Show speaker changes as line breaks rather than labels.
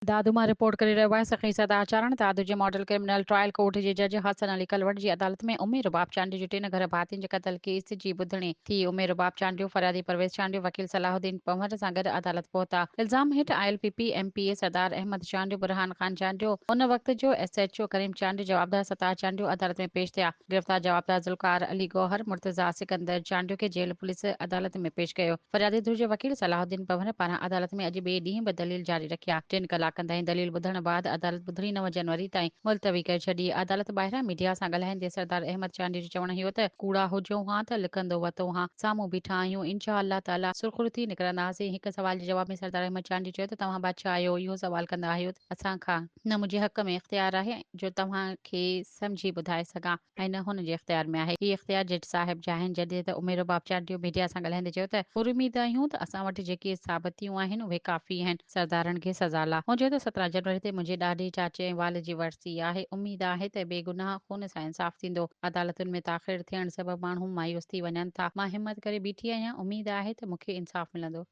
دادو مان رپورٽ ڪري رهيو آهي سخي سردار چارڻ دادو جي ماڊل ڪرمنل ٽرائل ڪورٽ جي جج حسن علي ڪلوڙ جي عدالت ۾ امي رباب چانڊيو جي ٽن گهر ڀاتين جي قتل ڪيس جي ٻڌڻي ٿي امي رباب چانڊيو فريادي پرويز چانڊيو وڪيل صلاح الدين پنهور سان گڏ عدالت پهتا الزام هيٺ آيل P P M P A Sardar Ahmed Chandio Burhan Khan Chandio ان وقت جو S H O Karim Chandio جوابدار ستار چانڊيو عدالت ۾ پيش ٿيا گرفتار جوابدار ذوالفقار علي گوهر، مرتضيٰ سڪندر چانڊيو کي جيل پوليس عدالت ۾ پيش ڪيو. فريادي ڌر جي وڪيل صلاح الدين پنهور پاران عدالت ۾ اڄ ٻئي ڏينهن به دليل جاري رکيا. ٽن ڪلاڪن تائين دليل ٻڌڻ بعد عدالت ٻڌڻي نو جنوري تائين ملتوي ڪري ڇڏي. عدالت ٻاهران ميڊيا سان ڳالهائيندي سردار احمد چانڊيو جو چوڻ هيو ته ڪوڙا هجون ها ته لڪندو وتون ها، سامهون بيٺا آهيون، انشاء الله تعاليٰ سرخرو ٿي نڪرنداسين. هڪ سوال جي جواب ۾ سردار احمد چانڊيو چيو ته توهان بادشاهه آهيو، اهو سوال ڪندا آهيو ته اسان کان نه منهنجي حق ۾ اختيار آهي جو توهان کي سمجهي ٻڌائي سگهان ۽ نه هن جي اختيار ۾ آهي. هي اختيار جج صاحب جا آهن. جڏهن ته عمير رباب چانڊيو ميڊيا سان ڳالهائيندي چيو ته پراميد آهيون ته اسان وٽ جيڪي ثابتيون آهن اهي ڪافي آهن سردارن کي سزا لا. هن چيو ته 17 جنوري تي منهنجي ڏاڏي، چاچي ۽ والد جي ورسي آهي اميد آهي ته بيگناهه خون سان انصاف ٿيندو. عدالتن ۾ تاخير ٿيڻ سبب ماڻهو مايوس ٿي وڃن ٿا. مان همت ڪري بيٺي آهيان اميد آهي ته مون کي انصاف ملندو.